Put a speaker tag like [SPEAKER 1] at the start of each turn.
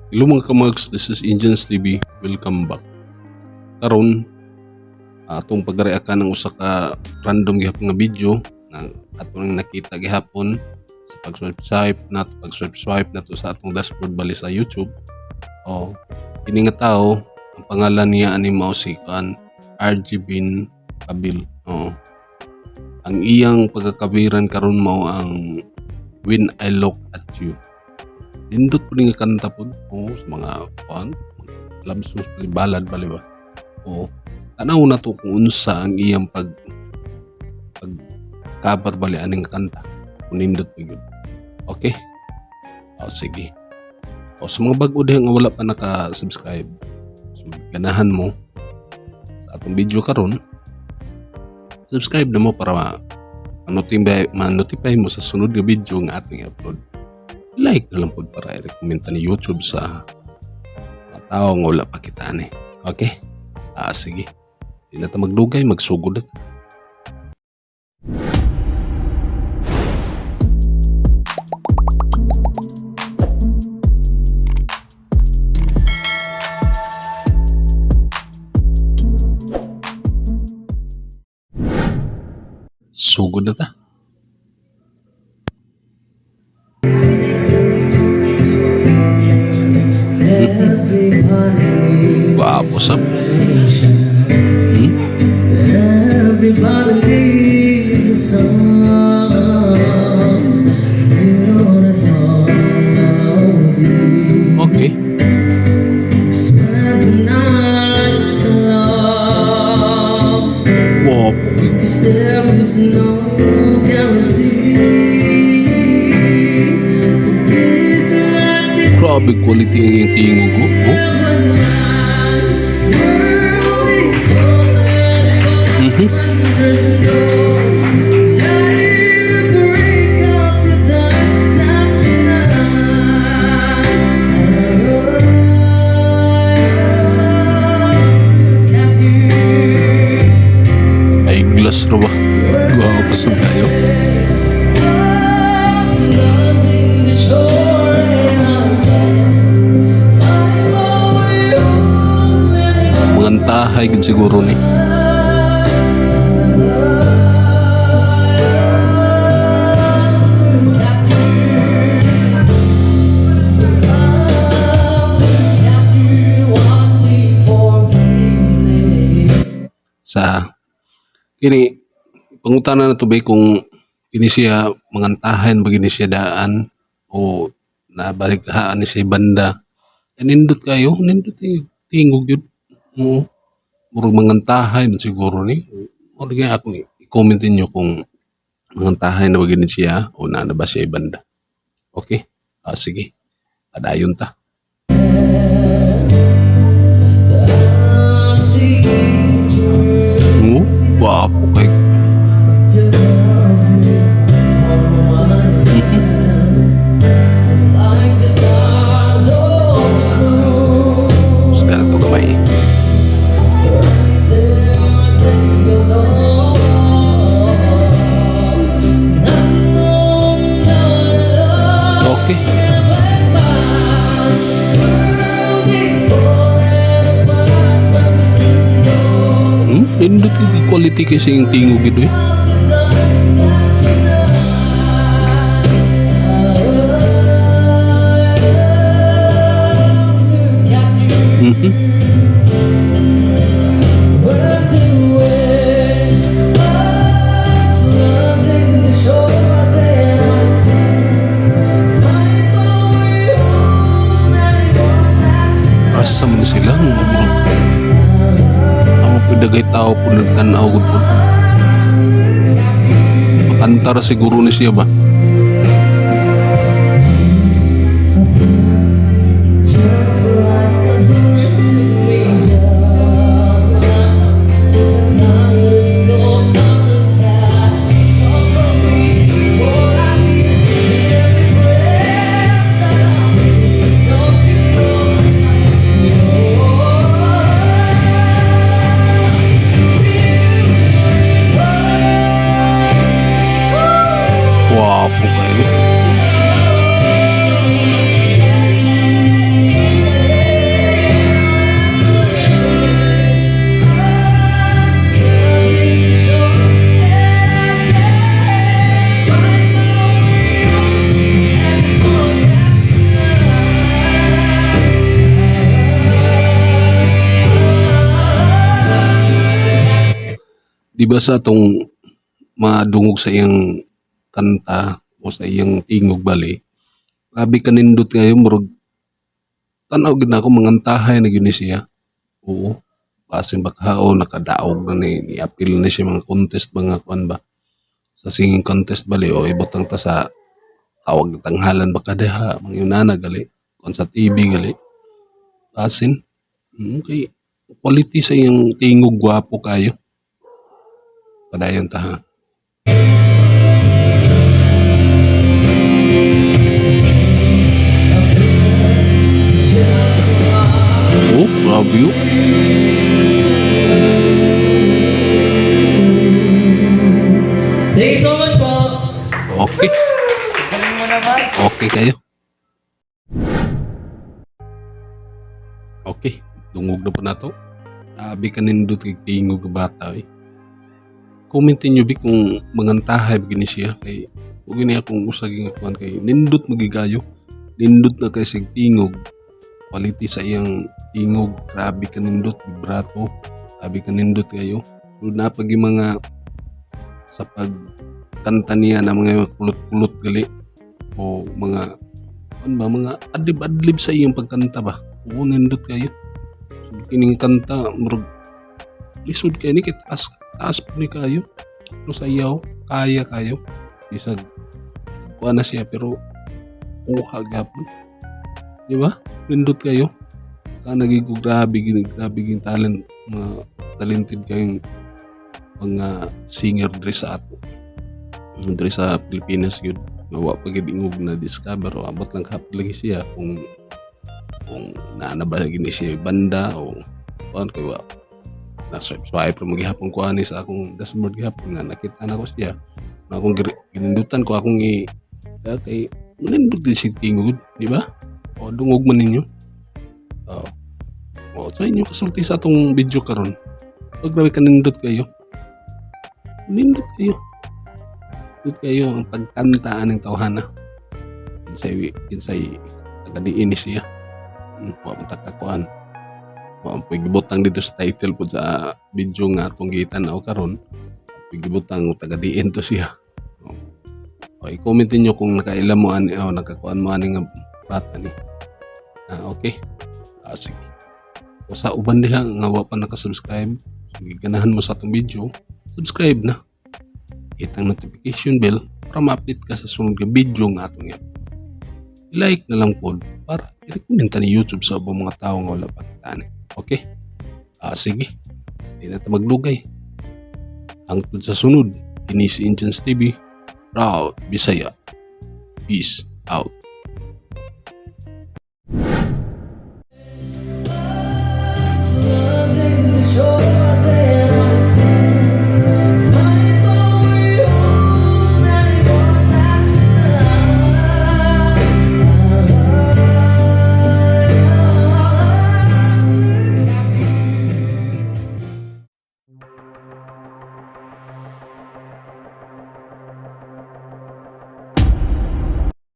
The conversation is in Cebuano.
[SPEAKER 1] Hello, mga kamags, this is Indians TV. Welcome back. Karon atong pagreakan ng usa ka random gihapon nga video nga atong nakita gihapon sa pag-swipe swipe na pag-swipe swipe nato sa atong dashboard bali sa YouTube. O kini nga tao, ang pangalan niya ani mao si kan RG Bin Kabil. O ang iyang pagkakabiran karon mao ang "When I Look at You". Nindot po nga kanta po. Oo, sa mga kuan, love songs, bali ballad bali ba. Oo. Tanaw na to kung unsa ang iyang pag pag cover bali aning kanta. Kung nindot pa gyud. Okay? O sige. O sa mga bago diha nga wala pa naka-subscribe, so ganahan mo sa atong video karon, subscribe na mo para ma-notify mo sa sunod nga video nga ating i-upload. Like na lang po para i-recommend ni YouTube sa mga tao nga wala pa kita ani. Okay? Ah, sige. Di na ta magdugay, magsugod na ta. Sugod na ta.
[SPEAKER 2] Everybody needs
[SPEAKER 1] Gwapo sab.
[SPEAKER 2] Inspiration. Everybody needs a song. Beautiful melody. Spend the night alone.
[SPEAKER 1] Gwapo.
[SPEAKER 2] 'Cause there is no guarantee that this life is
[SPEAKER 1] Grabe quality ang iyang tingog ko. Oh.
[SPEAKER 2] World is falling There's no light to break up the dark that's tonight. I look at you.
[SPEAKER 1] Ay, glass ra ba? Gwapo sab kayo.
[SPEAKER 2] Flooding the shore and I can't find my way home anymore.
[SPEAKER 1] Mga tahay gid siguro ni.
[SPEAKER 2] Look at you. Look at you, I seek forgiveness.
[SPEAKER 1] Sa kini pangutana na to ba kung kini siya mangantahan ba gini siya daan o nabalighaan ni siya banda. Eh, nindot kayo, nindot kayo. Tingog yun. Oo. Murag mangantahay man siguro ni. O kaya ako i-comment ninyo kung mangantahay na ba gini siya o na ba siya banda. Okay? Ah, sige. Padayon ta.
[SPEAKER 2] I see the truth.
[SPEAKER 1] Oo, gwapo kay.
[SPEAKER 2] You love me for who I am. Like the stars of the moon.
[SPEAKER 1] Sigara to gamay.
[SPEAKER 2] Right there, I think alone. I know not World is falling apart when there's no
[SPEAKER 1] Nindot yung quality kasi yung tingog gid eh.
[SPEAKER 2] up to dark that's tonight. Look at you. When the waves are flooding the shores and I can't find my way home anymore, that's
[SPEAKER 1] Asa man sila nga murag amo pud dagay tao pud nagtan-aw gud pud. Makanta ra siguro ni siya ba?
[SPEAKER 2] Just like a dream to me, just like the kaleidoscope colors that come from me. What I need in every breath that I breathe. Don't you know you're beautiful?
[SPEAKER 1] Wow. Di ba sa atong madungog sa iyang kanta o sa iyang tingog bali, grabe kanindot kayo, murag tan-aw gid nako mangantahay na gyud ni siya. Oo. Basin baka o nakadaog na ni, ni-apil na siya mga contest, mga kuan ba, sa singing contest bali, o ibutang ta sa tawag tanghalan baka diha mga yunana gali kon sa TV gali basin. Kay quality sa iyang tingog, gwapo kayo. Padayon ta ha.
[SPEAKER 2] Just like
[SPEAKER 1] Oh, grabe yun.
[SPEAKER 2] Thank you so much po.
[SPEAKER 1] Okay.
[SPEAKER 3] Galing mo naman.
[SPEAKER 1] Okay kayo. Okay, dungog na po nato. Abi kanindot kay tingog nga bata eh. Comment ninyo bi kung mangantahay ba gini siya kay ug gini akong usag nga kuan kay nindot magigayo. Nindot na kay sig tingog. Quality sa iyang tingog, grabe kanindot vibrato. Grabe kanindot kayo. So napag yung mga sa pagkanta niya na mga kulot-kulot gali o mga ano ba, mga adlib-adlib sa iyong pagkanta ba. Oo, nindot kayo. So, kining kanta, murag lisod kayo ni kay taas taas po ni kayo, pero sa iyaw kaya kayo. Bisag kuha na siya pero kuha gapon, di ba? Nindot kayo ka naging ko, grabe gini, grabe ging talent, mga talented kayong mga singer diri sa ato, diri sa Pilipinas yun nga wa pa gid ingog na discover o abot lang kapit lagi siya kung naa na ba gini siya banda o kuan kay wa na swipe swipe ra gihapon ko ani sa akong dashboard gihapon nga nakita na ko siya na akong ginindutan ko akong i kay manindot din siya tingog, di ba? O dungog man ninyo. O, o sa inyo kasulti sa atong video karon, pag grabe kanindot kayo, nindot kayo, nindot kayo ang pagkanta aning tawhana. Kinsay kinsay taga diin ni siya? Wa man ta kakuan, wa man po'y gibutang dito sa title po sa video nga atong gitan-aw karon, po'y gibutang taga diin to siya. O, o i-comment ninyo kung nakaila mo ani o nakakuan mo ani nga bata ni. Ah, okay, ah, sige. O sa uban diha nga wa pa naka-subscribe, sige, ganahan mo sa atong video, subscribe na, hit ang notification bell para ma-update ka sa sunod nga video nga atong i-upload. I-like na lang po para i-recommend ta ni YouTube sa ubang mga tao nga wala pa kita ani. Okay? Ah, sige. Di na ta magdugay. Hangtod sa sunod, kini si Indians TV, proud Bisaya. Peace out.